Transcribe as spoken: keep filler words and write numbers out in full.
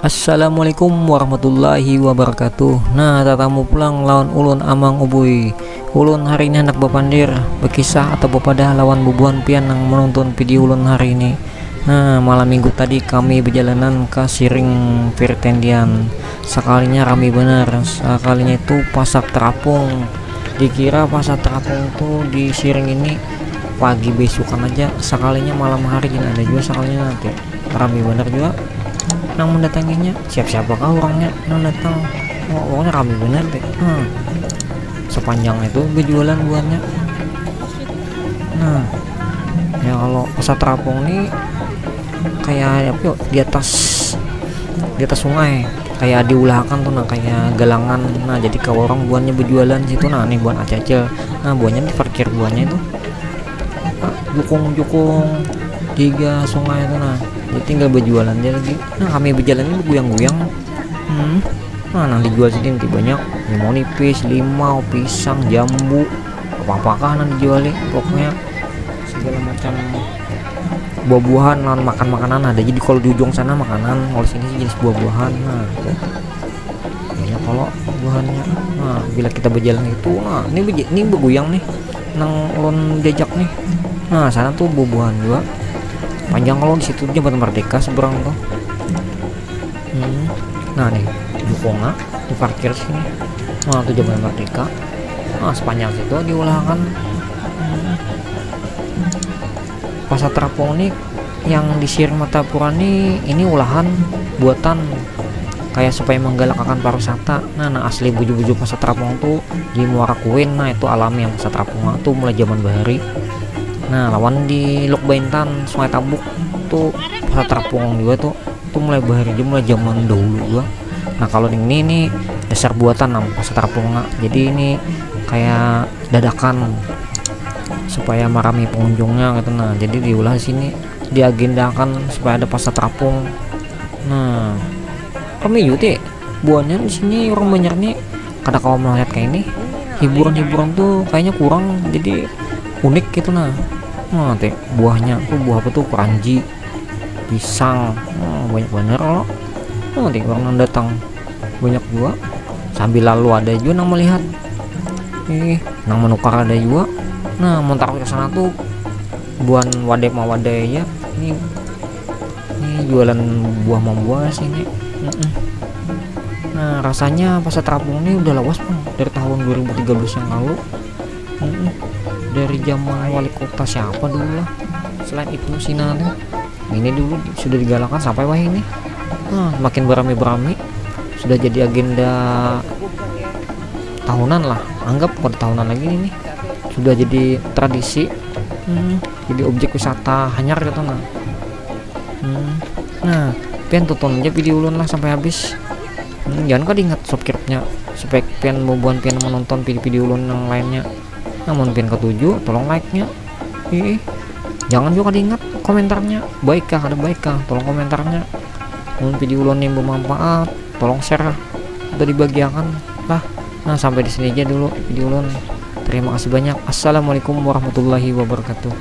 Assalamualaikum warahmatullahi wabarakatuh. Nah, tatamu pulang lawan ulun Amang Ubui. Ulun hari ini handak bapandir, bakisah atau bapadah lawan bubuhan pian nang menonton video ulun hari ini. Nah, malam minggu tadi kami bajalanan ka Siring Pertendian. Sakalinya rami banar. Sakalinya itu pasar terapung. Dikira pasar terapung tu di Siring ini pagi besukan aja. Sakalinya malam hari gin ada jua sakalinya nanti. Rami banar jua nang mendatanginya. Siap-siapa kah orangnya nang datang? Wah, pokoknya rami banar deh. Hmm. Sepanjang itu berjualan buahnya. Nah, ya kalau pasar terapung nih kayak apa yuk, di atas, di atas sungai, kayak diulahakan tuh, nah, kayak galangan. Nah, jadi ke orang buahnya berjualan situ. Nah, nih buah acil-acil. Nah, buahnya diparkir buahnya itu. Nah, jukung-jukung tiga sungai itu, nah, jadi tinggal berjualan aja lagi. Nah, kami berjalan ini guyang-guyang. Hmm. Nah, nang dijual sini nanti banyak, limau nipis, limau, pisang, jambu, apa-apakah nang dijuali, pokoknya segala macam buah-buahan, lawan makan-makanan ada. Jadi kalau di ujung sana makanan, kalau sini sih jenis buah-buahan. Nah, itu banyak kalau buahannya. Nah, bila kita berjalan itu, nah, ini beje- ini beguyang nih, nang ulun jajak nih. Nah, sana tuh buah-buahan juga. Panjang kalau di situ Jembatan Merdeka seberang tuh. Hmm. Nah nih, jukonga diparkir sini. Nah, tuh Jembatan Merdeka. Nah, sepanjang situ diulahakan. Hmm. Pasar terapung nih yang di Siring Martapura nih, ini ulahan buatan kayak supaya menggalakkan pariwisata. Nah, nah, asli buju-buju pasar terapung tuh di Muara Kuin. Nah, itu alami yang pasar terapung tuh mulai zaman bahari. Nah, lawan di Luk Baintan, Sungai Tabuk tuh pasar terapung juga tuh. Tuh mulai bahari aja, mulai zaman dahulu juga. Nah, kalau ini nih dasar buatan nang pasar terapung, nah. Jadi ini kayak dadakan supaya marami pengunjungnya gitu. Nah, jadi diulah di sini, diagendakan supaya ada pasar terapung. Nah, rami juga ti buahnya di sini, orang banyak nih kada kawa melihat kayak ini. Hiburan-hiburan tuh kayaknya kurang, jadi unik gitu, nah. Nah, teh buahnya tuh, buah apa tuh, keranji, pisang. Nah, banyak bener kalau. Nah, teh orang nang datang banyak juga. Sambil lalu ada juga nang melihat. Ih, nang menukar ada juga. Nah, mau taruh ke sana tuh buan wadai mawadai aja. Ini, ini jualan buah mambuas ini. Mm-mm. Nah, rasanya pasar terapung ini udah lawas, Bang, dari tahun dua ribu tiga belas yang lalu. Mm-mm. Dari zaman wali kota siapa dulu lah, selain Ibnu Sina tuh. Ini dulu sudah digalakan sampai wah ini. Nah, makin berami-berami, sudah jadi agenda tahunan lah. Anggap bukan tahunan lagi ini, sudah jadi tradisi. Hmm, jadi objek wisata hanyar gitu, nah. Hmm. Nah, pian tonton aja video ulun lah sampai habis. Hmm, jangan kada ingat subscribe-nya supaya pian bubuhan pian menonton video-video ulun yang lainnya. Namun pian ketuju, tolong like-nya. Ih, jangan juga kada ingat komentarnya. Baik kah, kada baik kah? Tolong komentarnya. Mun video ulun ini bermanfaat, tolong share atau dibagiakan lah. Nah, sampai di sini aja dulu video ulun. Terima kasih banyak. Assalamualaikum warahmatullahi wabarakatuh.